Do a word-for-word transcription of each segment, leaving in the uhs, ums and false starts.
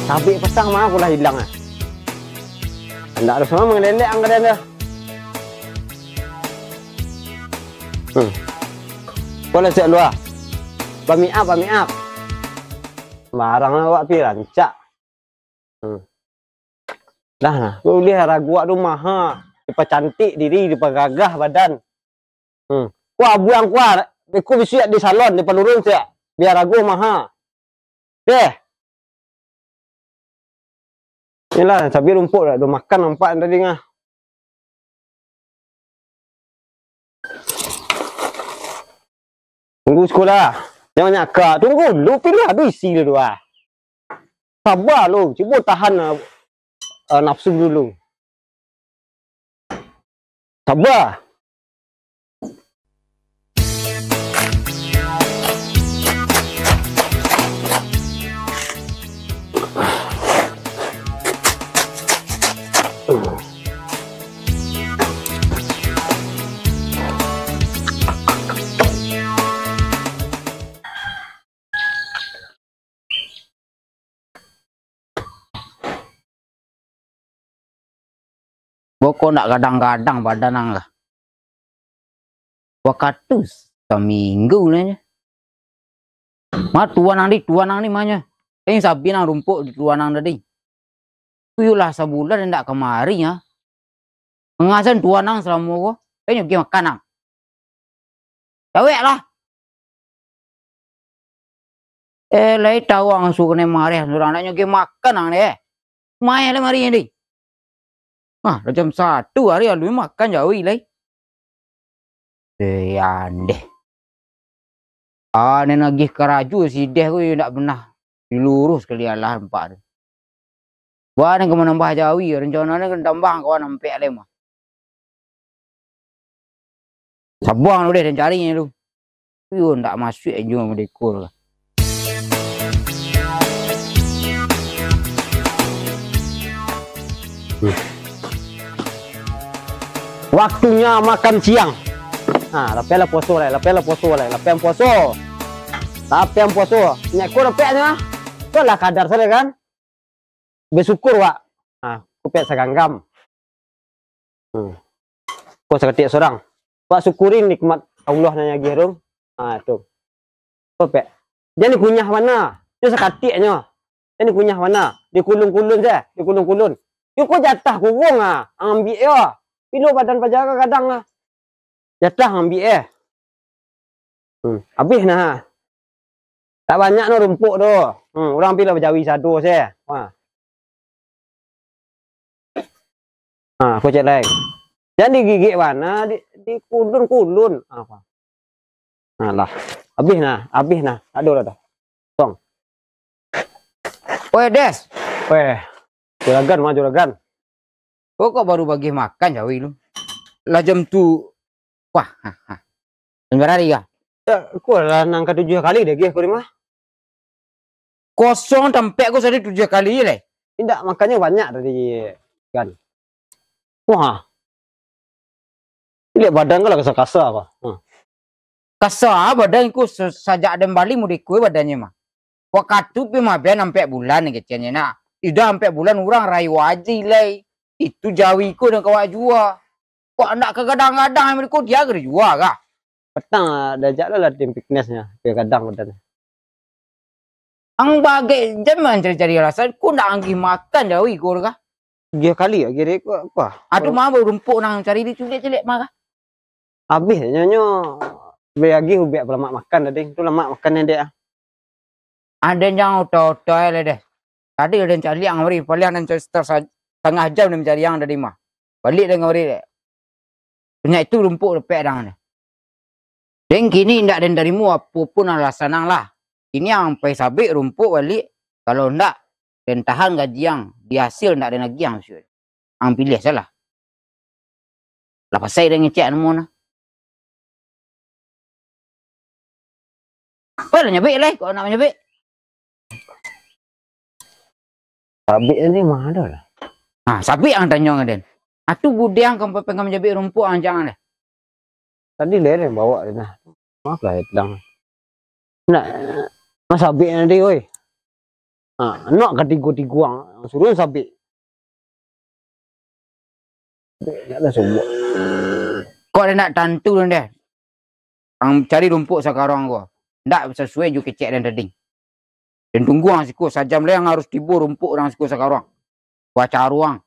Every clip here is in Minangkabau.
Tabik pasang mah aku lah ilang ah. Ndak ado samo mangalelek ang ka den tu. Hmm. Ko lah siap lua. Bamiak, bamiak. Barang lah awak pi rancak. Hmm. Dah nah, ulih ragu awak tu maha, dipacantik diri, dipagagah badan. Hmm. Kuah buang kuah, beko bisuak di salon, di panurun siak, bia ragu maha. Deh. Inilah, cabai rumput dah, dah makan nampak tadi ngah. Tunggu sikolah. Jangan nyakak. Tunggu dulu, pilah ado isi dulu ah. Saba lo, cubo tahan ah, ah, nafsu dulu. Saba. Boko ndak gadang-gadang badan ang lah. Wakatu saminggu lah nyo. Ma tuan ang di, tuan ang di ma nyo. Lain sabi nang rumpuk di tuan ang tadi. Iyo lah sabulan ndak kamari nyo. Ngasan tuan ang salamo ko. Lain nyo gi makan ang. Cawek lah. Eh, lai tau ang suruah kanai mareh surang, ndak nyo gi makan ang deh. Maeh lah mari ni. Ah, lah jam satu hari alun makan jawi lai. Eh, andeh. Ah, nan nagih karajo si Deh ko ndak pernah dilurus kali alah nampak tu. Wah, nan ka manambah jawi, rencana nan ka tambah kawan ampek lai mah. Sabuang tu deh, den cari tu. Yo, ndak masuak juo merdeka tu. Waktunyo makan siang. Ha, lapeh lah puaso lai, lapeh lah puaso lai, lapeh puaso. Lapeh puaso. Nyak ko lapeh nyo. Tu lah kadar sajo kan. Basyukur wak. Ha, kupek saganggam. Hmm. Ko sakatiak surang. Wak syukuri nikmat Allah nan agiah tu. Ha, tu. Ko pek. Jan dikunyah bana. Nyo sakatiak nyo. Jan dikunyah bana. Dikulun-kulun se, dikulun-kulun. Yo ko jatah kuruang ah. Ambiak yo. Pilo badan paja ka gadang ah. Jatah ambiak eh. Hmm, abih nah. Tak banyak no rumpuk tu. Hmm, urang pi lah bajawi sado se. Wah. Ha, kocek lai. Jan digigik bana, di, dikulun-kulun. Apa? Alah, abih nah, abih nah. Tak ado lah dah. Tong. Weh, Des. Weh, juragan, ma juragan. Kok, kok baru bagih makan jawi lu? Lah jam tu. Wah, ha, ha. Jam bara hari kah? Ya, ko lah nan katujuah kali dagih ko di mah. Kosong tampek ko sari tujuah kali lai. Indak, makannyo banyak tadi kan. Wah. Liek badan ko lah kasa-kasa apa. Hmm. Kasa badan ko sa-, sajak den bali mudiko badannyo mah. Wakatu pi mabian ampek bulan keceknyo nak. Idah ampek bulan urang rayo aji lai. Itu jawi ko nan kawak jua. Kok ndak kagadang-gadang mudiko dia ka dijua kah? Patang lah, diajak lah latihan fitness nyo, biar gadang badan. Ang bagek jan mancari-cari alasan, ko ndak ang gih makan jawi ko kah? Gih kali, gih ko, ko. Ado ma baru rumpuk nan cari di culik-culik ma kah? Abih nyo, nyo bari agih ubek lamak makan tadi. Tu lamak makan dek ah. Aden jan oto-oto lai deh. Tadi den caliak ang mari, paliang den sekitar sa-, satangah jam den mancari ang tadi mah. Baliak den ka mari dek. Banyak itu rumpuk dapek dang ni. Den kini indak den tarimo apo pun alasan ang lah. Kini ang pai sabik rumpuk baliak, kalau indak, den tahan gaji ang, di hasil indak den agiah ang sudah. Ang piliah salah. Lah pasai den ngecek namo nah. Pai lah nyabik lai, kok nak manyabik. Sabik tadi ma ado lah. Ha, sabik ang tanyo ka den. Atu budiang ka pangka manjabik rumpuk ang jangan deh. Tadi lereng bawa dia nah. Maaf lah, ya, pedang. Nak, mas sabik tadi, oi. Ha, nak katigo-tigo ang, suruah sabik. Nak lah subuak. Kok dah nak tantu tu deh. Ang cari rumpuk sakarang ko. Ndak sasuai jo kecek den tadi. Den tunggu ang siko, sajam lai ang harus tibo rumpuk dang siko sakarang. Bacaruang.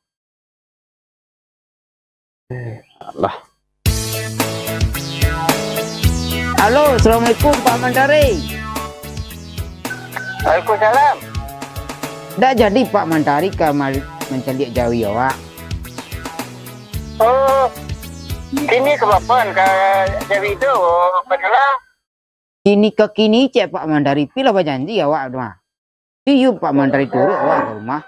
Alah. Halo, assalamualaikum, Pak Mandari. Waalaikumsalam. Ndak jadi Pak Mandari ka mal-, mancaliak jawi awak? Oh, kini ka bapan ka jawi tu, Pak Mandari? Kini ka kini, cek Pak Mandari, pi lah bajanji awak tu, ah. Pi yu Pak Mandari turuik awak ka rumah.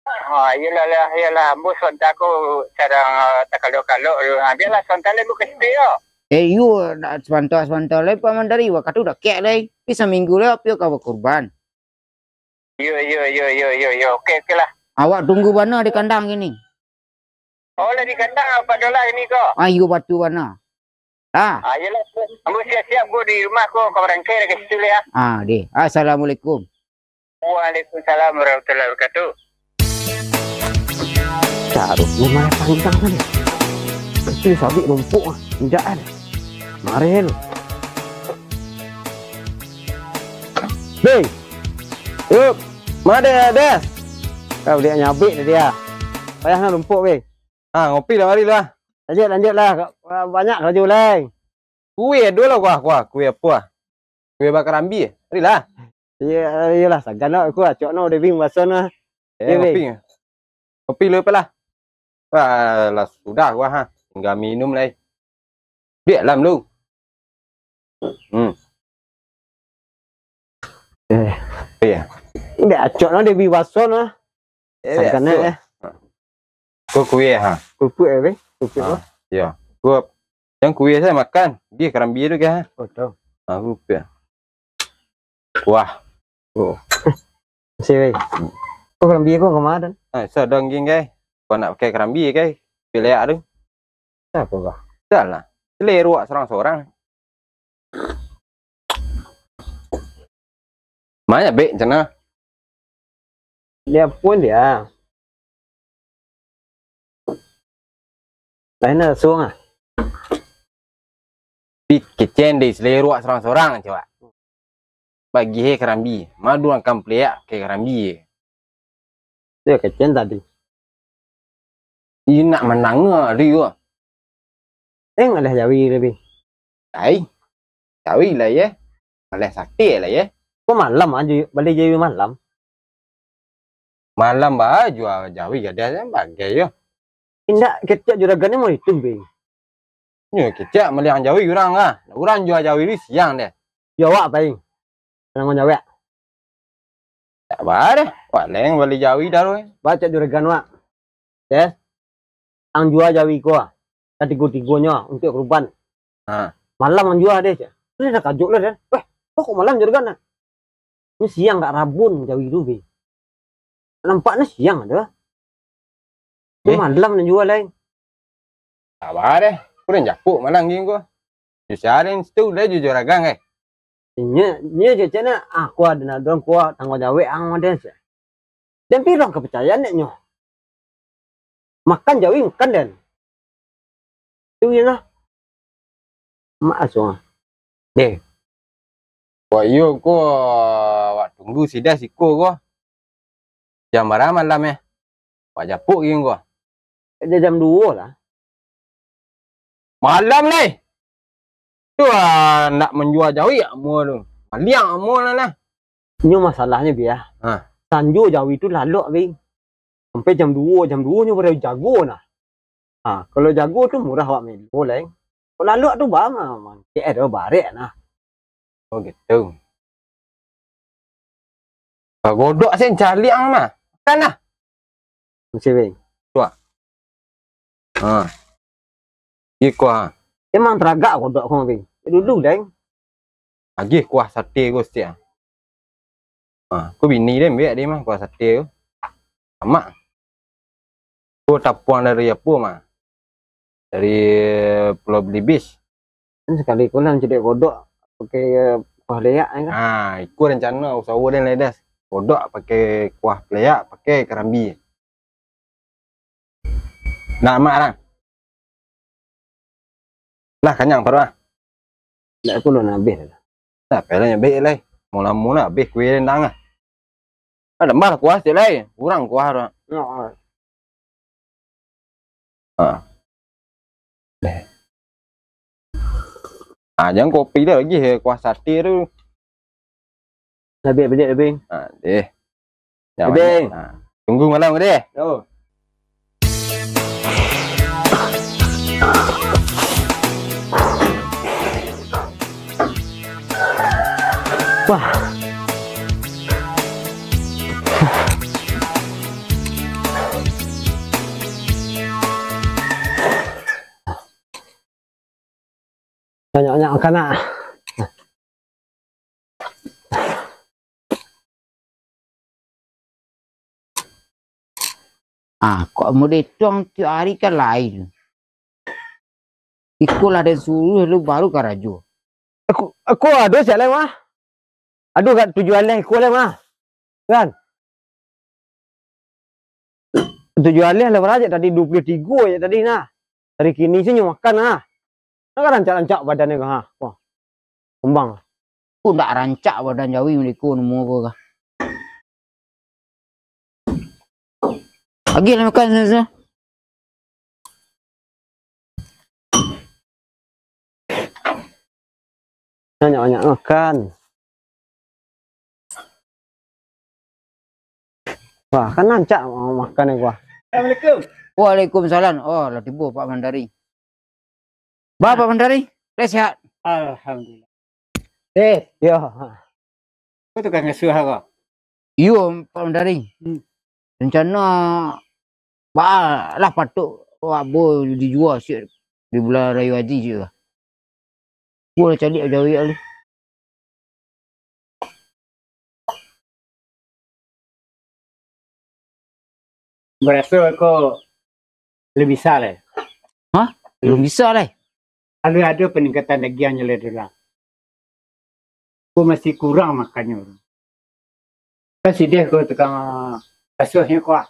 Ha, iyolah, lah, iyolah. Ambo sonta ko sadang, ah, takalok-kalok tu. Ha, bialah sonta lai ambo ka situ yo. Eh, yu, nak sabanta-sabanta lai, Pak Mandari. Wakatu dakek lai. Pi saminggu lai, apo ka bakurban? Yo, yo, yo, yo, yo, yo. Oke, oke lah. Awak tunggu bana di kandang kini. Oh, lah di kandang Pak Dolah kini ko? Ah, iyo, batu bana. Ah. Ah, iyolah. Ambo siap-siap ko di rumah ko, ka barangkai lah ka situ lah, ya. Ah, deh. Assalamualaikum. Waalaikumsalam warahmatullahi wabarakatuh. Taruh memang panjang kan. Itu sabik numpuk ah. Indak kan. Marel. Deh. Yuk. Ma deh, Des? Kau dia nyabik tadi ah. Payah nak numpuk, weh. Ah, ngopi lah, mari lah. Lanjut, lanjut lah. Banyak karajo lai. Kue ado lah, kuah, kuah. Kue apo ah? Kue bakarambia. Mari lah. Iyo, iyolah, sagan lah. Kuah, acok no, Dewi, baso no. Eh, Dewi. Ngopi. Kopi lu apalah? Alah, sudah gua ha. Tingga minum lai. Biak lam lu. Hmm. Eh. Iya. Biak acok no, Dewi baso no. Eh, biak acok. Eh. Ko kue ha. Kuku eh, weh. Kuku. Ah, iya. Gua yang kue saya makan. Dia karambia tu kan? Oh, tahu. Ah, rupiah. Wah. Oh. Masih, weh. Kau karambia kau kemana? Ah, sadang geng, kai. Kau nak pakai karambia, kai? Pilihan tu. Siapa, bah? Salah. Selera awak sorang-sorang. Banyak bek cana. Dia pun dia. Lain lah suang ah. Pi kecen deh, selera awak sorang-sorang, cewek. Bagi he karambi, madu angkam peliak ke karambi. Yo, kecen tadi. Iyo nak mandanga tu yo. Eh, ngaleh jawi lebih. Ai, jawi lah ye. Ngaleh sakik lah ye. Kok malam aja balik jawi malam? Malam ba jua jawi gadai bagai yo. Indak, kecek juragan ni mau itu, Bing. Nyo kecek maliang jawi urang ah. Urang jua jawi ni siang deh. Yo awak, Bing. Jangan jawek. Tak ba deh. Wak leng bali jawi dah lu. Baca juragan wak. Yes. Ang jua jawi ko ah. Katigo-tigonyo untuk kurban. Ha. Malam ang jua deh, cak. Dia dah kajuk lah deh. Weh, kok malam juragan ah? Ni siang dak rabun jawi tu, Bing. Nampak ni siang ado. Ni malam nak jua lai. Sabar deh. Kurang japuk malam gini ko. Susah deh situ lai jujur agang eh. Inyo, inyo je cak nak, ah, kuah dan adon kuah tangguang jawek ang mah deh. Dan pirang kepercayaan nak nyo. Makan jawi makan den. Tu je lah. Mak asuh ah. Deh. Wah, iyo ko, awak tunggu sidah siko ko. Jam bara malam eh? Awak japuk gin ko. Jam duo lah. Malam lai. Tu ah, nak manjua jawi amuah tu. Maliang amuah lah nah. Nyo masalahnyo, Bia. Ha. Sanjo jawi tu lalok, Bing. Sampai jam duo, jam duo nyo baru jago nah. Ha, kalau jago tu murah awak melo lai. Kalau lalok tu ba mah, mangkek eh, tu barek nah. Oh gitu. Bagodok sen caliang mah. Makan lah. Masih, Bing. Tuak. Ha. Iko ha. Emang teragak kodok ko, Bing. Dulu, Deng. Agih kuah sate ko setiap. Ha, ko bini dia ambil dia mah kuah sate ko. Amak. Ko tapuang dari apa mah? Dari Pulau Belibis. Kan sekali ko lah cedek kodok pakai, eh, kuah leak kan. Ha, iko rencana usaha dia ledas. Kodok pakai kuah peleak, pakai karambia. Nak amak lah. Lah kanyang paruik ah. Ndak, aku lun abih lah. Dah, pelan abih lai. Mula-mula abih kue rendang ah. Ada mah kuah cik lai. Kurang kuah tu. Ya. Ah. Deh. Ah, jangan kopi dah lagi, eh, kuah sate tu. Labih, labih, labih. Ah, deh. Jangan Labih. banyak. Ah. Tunggu malam ke deh? Yo. Wah. Banyak-banyak makan nak. Ah, kok model tu ang tiok ari kan lain. Iko lah den suruah lu baru karajo. Aku, aku ado siap lai mah. Ado kat tujuh aleh iko lai mah. Kan? Tujuh aleh lah barajak tadi dua puluh tigo je tadi nah. Dari kini si nyo makan nah. Nah, kan rancak-rancak badan ko ha. Wah. Kembang. Ko ndak rancak badan jawi mereka nemu ko kah. Lagi lah makan sana. Banyak-banyak makan. Wah, kan rancak makan ni, wah. Assalamualaikum. Waalaikumsalam. Oh, lah tibo Pak Mandari. Ba, Pak Mandari, lai sehat? Alhamdulillah. Eh, yo. Ko tukang ngasuah ko? Iyo, Pak Mandari. Hmm. Rencana, ba, lah patuik abo dijua siap di bulan Rayo Haji siap lah. Ko lah caliak jawek lu. Baraso ko alun bisa lai. Hah? Alun bisa lai? Alun ado paningkatan dagiangnyo lai tu lah. Ko masih kurang makannyo. Kan sideh ko tukang asuahnyo ko ah.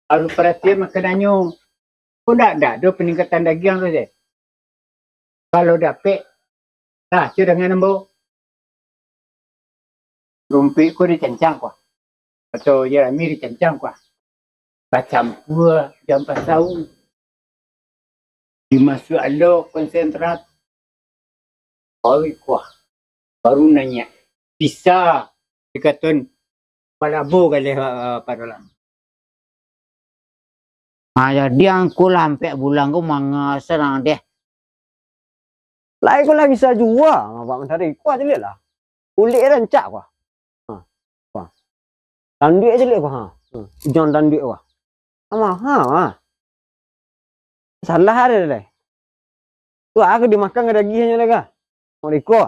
Harus paratian makanannyo. Ko ndak, ndak ado paningkatan dagiang tu deh. Kalau dapek, lah, sudah dengan ambo. Rumpik ko dicancang kuah. Atau jerami dicancang kuah. Bacampua jo ampasau. Dimasuak alo konsentrat. Oi kuah. Baru nanya. Bisa dikaton balabo galeh, eh, padolang. Ha, jadi angku lah ampek bulan ko manga sanang deh. Lai ko lah bisa jua, Pak Mentari. Kuah caliak lah. Kulik rancak kuah. Ha, kuah. Tanduak caliak kuah. Ha. Hmm. Ujang tanduak kuah. Ama ha, ha. Salah ada deh. Tu aku dimakan ka dagiahnyo lah ka. Mau iko.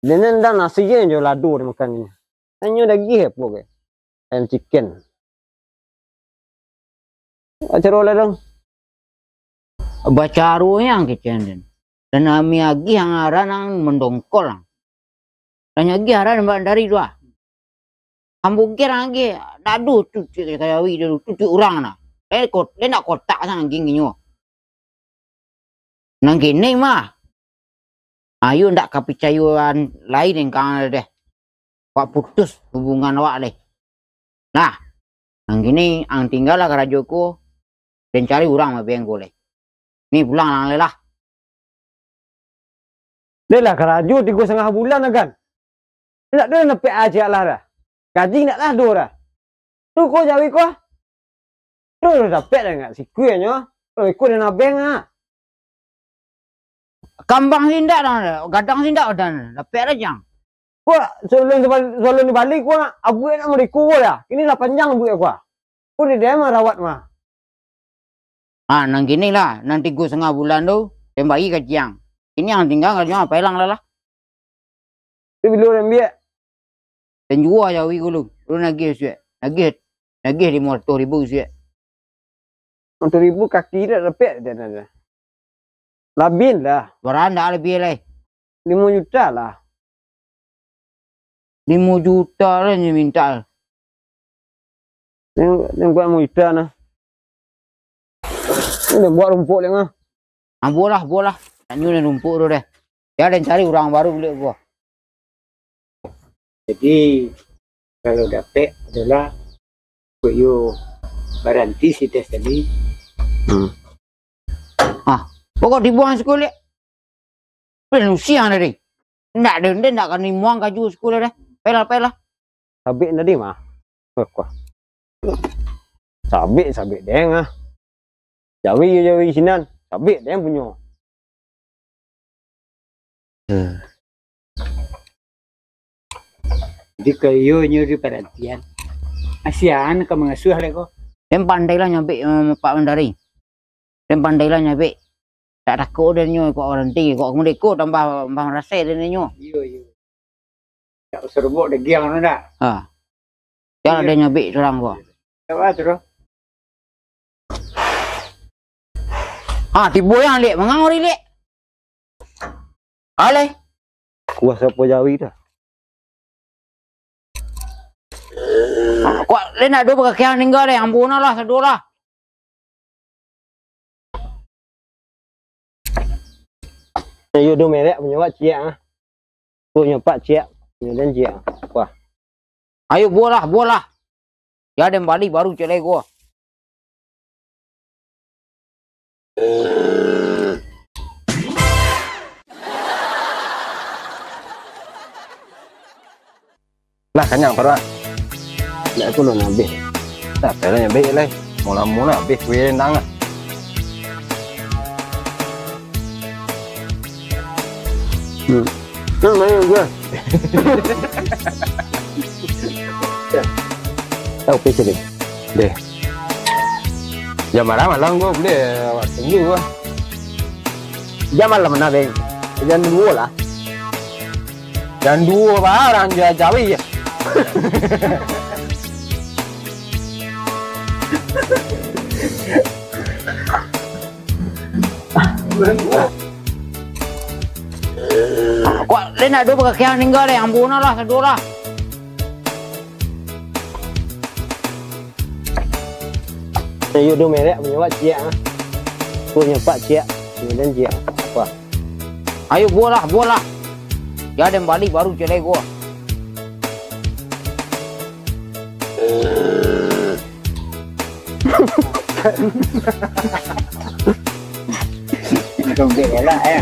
Dengan dan nasi je jo lado dimakan ni. Hanyo dagiah apo ke? And chicken. Acaro lah dong. Bacaro yang kecen den. Dan ami agih ang aran ang mendongkol ang. Dan agih aran Mbak dari tu ah. Ambo kira ang agih, dadu tu cik kayawi dulu tu cik urang nah. Eh, kot, dia nak kotak sang agih nginyo. Nang kini mah. Ayo ndak kapicayoan lain yang kang deh. Wak putus hubungan awak deh. Nah, nang kini ang tinggal lah karajo ko, dan cari urang mabeng ko leh. Ni pulang lang leh lah. Deh lah karajo tigo satangah bulan lah kan. Ndak ado nan dapek aja lah dah. Gaji ndak lah ado dah. Tu ko jawi ko. Tu dapek dah ndak sikui nyo. Kalau iko dah nabeng ah. Kambang si indak dah, gadang si indak dah, dapek lah jang. Ko sebelum sebal-, sebelum dibali ko abuak nak meriko ko dah. Kini lah panjang abuak ko. Ko di dia mah rawat mah. Ah, nang kini lah, nang tigo satangah bulan tu, tembaki ka ciang. Kini yang tinggal ka ciang, apa ilang lah lah. Tu bilo diambiak? Tanjua jawi ko lu. Lu nagih suek. Nagih, nagih limo ratuih ribu suek. Limo ratuih ribu kaki dak dapek dah, dah, dah. Labiah lah. Baranda labiah lai. Limo juta lah. Limo juta lah nyo minta. Ni, ni buat mau ita nah. Ni buat rumpuk leh, ah. Ah, bualah, bualah. Tanyo ni rumpuk tu deh. Ya, den cari urang baru buliak gua. Jadi, kalau dapek adalah kok yo baranti si Des tadi. Hmm. Ah, pokok dibuang sikuli. Penusiang tadi. Ndak deh, ndak kani muang kaju sikuli deh. Pelah, pelah. Sabik tadi mah. Wah, kuah. Sabik, sabik deng ah. Jawi, jawi sinan. Sabik deng punyo. Hmm. Jadi, kalau iyo nyo di parantian, asian ka mangasuah lai ko. Den pandai lah nyabik, eh, Pak Mandari. Den pandai lah nyabik. Tak takut den nyo kok baranti, kok kemudian ko tambah, tambah marasai den nyo. Iyo, iyo. Tak usah rebok dagiang tu ndak? Ha. Jangan Iyo. den nyabik surang ko. Tak apa tu doh. Ah, tibo yang, Lek. Mangang ori, Lek. Aleh. Kuah sapo jawi dah. Kuat, Lek, nak dua bakakian tinggal, Lek. Ambo nah lah, saduo lah. Iyo, duo merek punyo wak ciek ah. Punyo pak ciek, punyo den ciek. Wah. Ayo, bualah, bualah. Ya, den bali baru ciek lai ko. Lah kanyang paruak. Ndak tu lun abih. Dah, pelan abih lai. Mula-mula abih kuih rendang ah. Hmm. Nah, main gua. Tahu pecah deh. Deh. Jam bara malam gua boleh tunggu gua. Jam malam mana, Beng? Jam duo lah. Jam duo barang dia jawi ya. Kuat, Lek, nak dua bakakian tinggal, Lek. Ambo nah lah, saduo lah. Iyo, duo merek punyo wak ciek ah. Punyo pak ciek, punyo den ciek. Apa? Ayo, bualah, bualah. Ya, den bali baru ciek lai ko. Macam dek elak, eh.